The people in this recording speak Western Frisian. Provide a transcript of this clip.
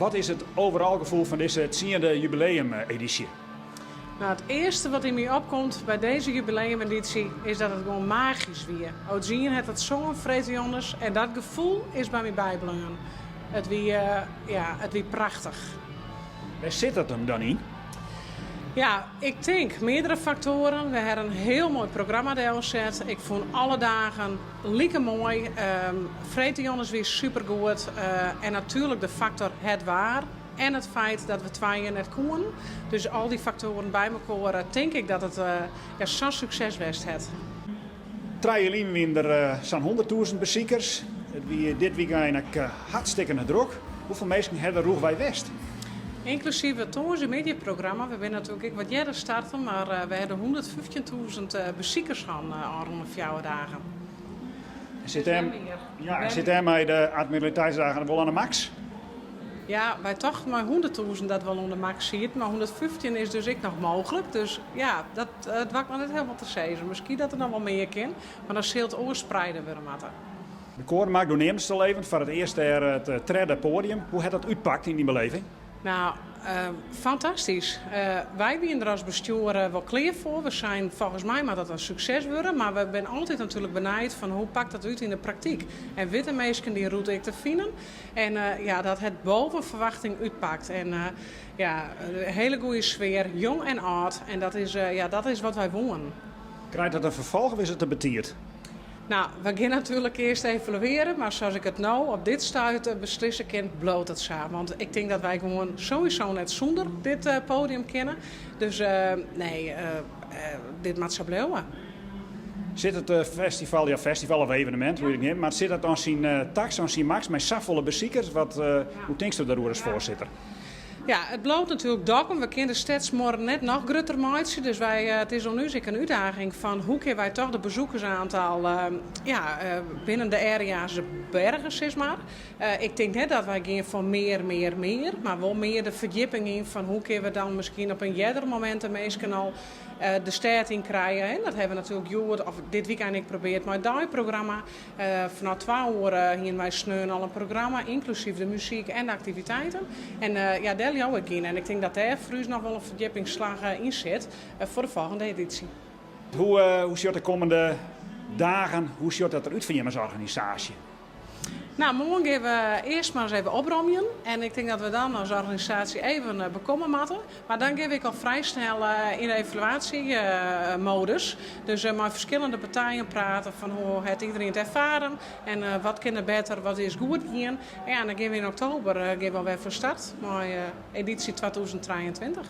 Wat is it overall gefoel fan dizze tsiende jubileumedysje? Nou, it earste wat yn my opkomt by dizze jubileumedysje is dat it gewoan magysk wie. Odzien hat it songen freedtejûns en dat gefoel is by my bybleaun. It wie, ja, it wie prachtich. Wêr sit dat him dan yn? Ja, ik tink meardere faktoaren. We hawwe in hiel moai programma delset. Ik fûn alle dagen like moai. Freedtejûns wie supergoed. En natuerlik de faktor het waar en it feit dat we twa jier net koenen. Dus al dy faktoaren by mekoar tink ik dat it ja, sa'n sukses west hat. 3 jier lyn wienen der sa'n 100.000 besikers. It wie dit wykein ek hartstikkene drok. Hoefolle minsken ha der rûchwei west? Ynklusyf it tongersdeitemiddeisprogramma. We binne natuerlik ek wat earder starten, mar we hawwe 115.000 besikers hân ôfrûne 4 dagen. En sit dêr, ja, en sit dêrmei de Admiraliteitsdagen wol oan de maks? Ja, wy tochten mei 100.000 dat we al oan de maks sieten, mar 115 is dus ek noch mooglik. Dus ja, dat doar ik noch net hielendal te sizzen. Miskien dat der noch wol mear kin, mar dan sil it oars spreide wurde moatte. De Koarnmarkt, do neamdest al even, foar it earst dêr it tredde poadium. Hoe hat dat útpakt yn dyn beleving? Nou, fantastysk. Wy wienen der as bestjoer wol klear foar. We seinen, folgens my moat dat in sukses wurde. Mar we binne altyd natuerlik benijd fan hoe pakt dat út yn de praktyk. En witte minsken dy rûte ek te finen. En ja, dat hat boven ferwachting útpakt. En ja, in hiele goede sfear, jong en âld. En dat is, ja, dat is wat wy woenen. Krijt dat in ferfolch of is it te betiid? Nou, we gean natuerlik earst evaluearje, mar sa as ik it no op dit stuit beslisse kin, bliuwt it sa. Want ik tink dat wy gewoan sowieso net sûnder dit podium kinne. Dus nee, dit moat sa bliuwe. Sit it festival, ja festival of evenemint, hoe je it neame, mar sit dat oan syn taks, oan syn maks mei safolle besikers? Wat, hoe tinksto dêroer as foarsitter? Ja, it bliuwt natuerlik Dokkum. We kinne de stedsmuorren net noch grutter meitsje. Dus wy, it is oan ús ek in útdaging fan hoe kinne wy toch de bezoekersaantal ja, binnen de area's berge, sis mar. Ik tink net dat wy gean foar mear, mear, mear, mar wol mear de ferdjipping yn fan hoe kinne we dan miskien op in earder momint de minsken al de stêd yn krije. En dat hawwe we natuerlik hjoed of dit wykein ek probearre mei it deiprogramma. Fanôf 2 oere hienen wy sneon al in programma, ynklusyf de muzyk en de aktiviteiten. En ja, dêr leau ik yn. En ik tink dat dêr foar ús noch wol in ferdjippingsslach yn sit foar de folgjende edysje. Hoe sjocht de kommende dagen, hoe sjocht dat derút foar jim as organisaasje? Nou, moarn gean we earst mar ris even opromjen. En ik tink dat we dan as organisaasje even bekomme moatte. Mar dan gean we ek al frij snel yn de evaluaasjemodus. Dus mei ferskillende partijen prate fan hoe hat iderien it erfaren en wat kin der better, wat is goed gien. Ja, en dan gean we yn oktober gean we alwer fan start mei edysje 2023.